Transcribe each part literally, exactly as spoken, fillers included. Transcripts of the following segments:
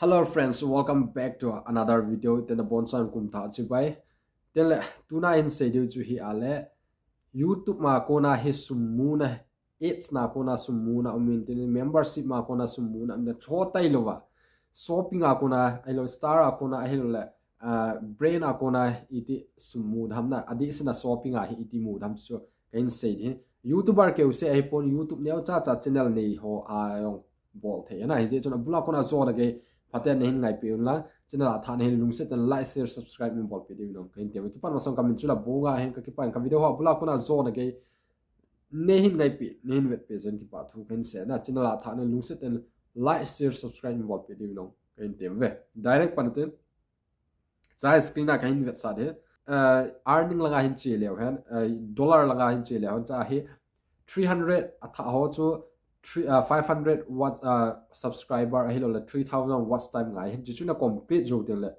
Hello friends, welcome back to another video. Tena bonsan kum tha chibai. Tenle tuna hin sei diu chu hi ale, YouTube ma kona hi sum muna, ads na kona sum muna umin, tin membership ma kona sum muna um, na cho tai lova. Shopping a kona, ahilo star a kona, ahilo le, uh, brand a kona iti sum mu dam na, adi sina shopping a hi iti mu dam chu kahin sei di. YouTuber keu se ahi pon, YouTube neo cha cha channel nei ho a jong bol thei na. Hijeh chun abula kona jona gei phaten nahin ngaipi un lang, channel a tha nahin lungset in like, share, subscribe min bolpi diu nong kahin teu. Kipan masang kamin chula bonga hin ka kipan ka video ho abula kona jona gei nahin ngaipi, nahin vetpi jen kipa thu kahin sei na. Channel a tha nahin lungset in like, share, subscribe min bolpi diu nong kahin teu ve. Direct pan tin. Cha screen a kahin vetsah de. Uh, earning langa hin che leu hen, uh, dollar langa hin che leu hen, cha hi three hundred a tha ho chu three, uh, five hundred watch, uh, subscriber ahilo le three thousand watch time ngai hin, chichu na complete jou teng le.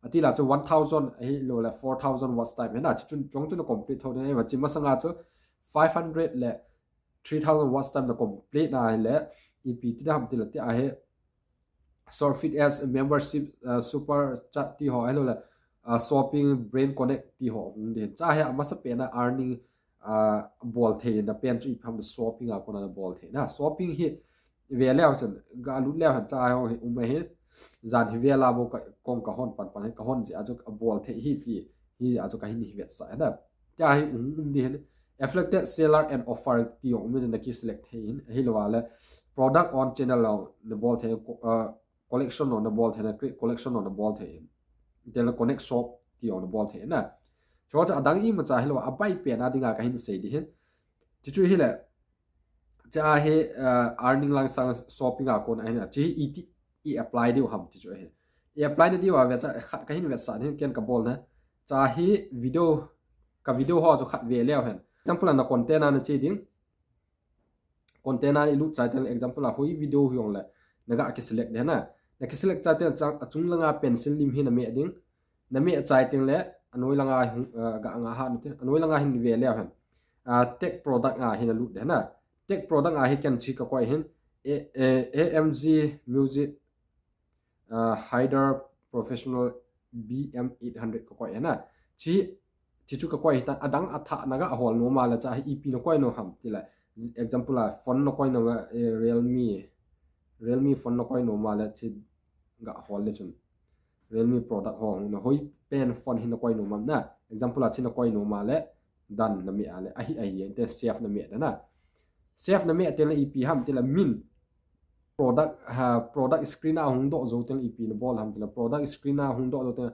Ati la chu one thousand ahilo le four thousand watch time hin na, chichu jong chu na complete tho de, eva chi masanga chu five hundred le three thousand watch time na complete na le, ipi ti dam ti la ti ahi. Short feed ads, membership, uh, super chat ti ho, ahilo le, uh, shopping, brand connect ti ho, um, din. Cha hi amasa pen a earning, uh, bol thei na pen chu ipi ham shopping a kona na bol thei na. Shopping hi ve leu chun, ga lut leu hen cha ho hi um ahi. Jan hi ve la bo ka, kong ka hon pan pan hi ka hon ji a chu ka bol thei hi ti, hi a chu kahin hi vetsah na. Cha hi um, um din. Affiliated seller and offer ti ho, um din na ki select thei hin, ahilo le, product on channel lo na bol thei, uh, collection lo na bol thei na, create collection lo na bol thei hin. Tel connect shop ti ho na bol thei na. Cho cha adang imacha hilo, abai pen a dinga kahin sei di hin. Chichu hi le, cha hi, uh, earning lang sang shopping a kona hin, chi iti i apply diu ham chichu hi. I apply na diu a ve cha khat kahin vetsah hin ken ka bol na. Cha hi video, ka video ho chu khat ve leu hen. Example a na content a na che ding. Content a i lut chai teng le, example a hoi video hi jong le, na ga ki select de na. Na ki select chai teng le, achung langa pencil lim hi na meh ding. Na meh chai teng le, anoi langa hung, uh, ga nga ha na te, anoi langa hin ve leu hen. Uh, tech product nga hin na lut de na. Tech product nga hi ken chi ka koi hin, A, A, A M G Music uh, Hyder Professional B M eight hundred ka koi na. Chi, chi chu ka koi hi ta, adang a tha na ga hol nom a le cha hi ipi na koi nom ham ti le. Example a phone na koi nom a, eh, Realme, Realme phone na koi nom a le chi ga hol le chun. Realme product ho na hoi pen phone hi na koi nom am na. Example a chi na koi nom a le done na meh a le. Ahi, ahi, te save na meh da na. Save na meh te le ipi ham ti le min product, ha, product screen a hung doh jou teng ipi na bol ham ti le, product screen a hung doh jou teng,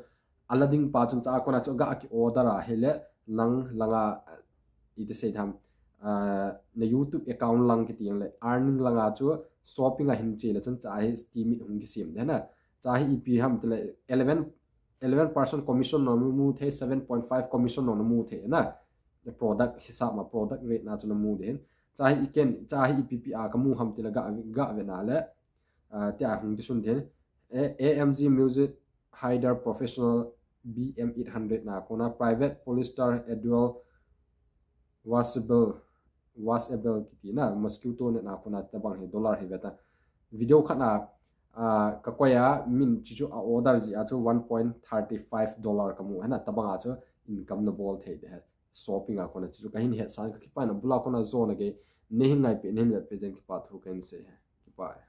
ala ding pa chun cha kona chu ga ki order a hi le, nang langa, iti sei tham, uh, na YouTube account lang kiti le, earning langa chu shopping a hin che le chun cha hi steemit hung ki sem de na. Cha hi ipi ham ti le, eleven, eleven percent commission na mu thei, seven point five commission na mu thei na. Product hisap ma, product rate na chu na mu de hin. Cha hi i ken, cha hi ipi pi a ka mu ham ti le ga, ga ve na le. Uh, ti a hung ti sun de hin. A, A M G Music Hyder Professional B M eight hundred na kona private polyester a dual washable, washable kiti na, mosquito net na kona tabang hi dollar hi ve ta. Video khat na, uh, ka koi a min chi chu a order ji a chu one point thirty five dollar ka mu hi na, tabang a chu income na bol thei de hi. Shopping a kona chu kahin hetsan ka kipa na bula kona jona gei, nahin ngaipi, nahin vetpi jen kipa thu kahin sei hi. Kipa hi.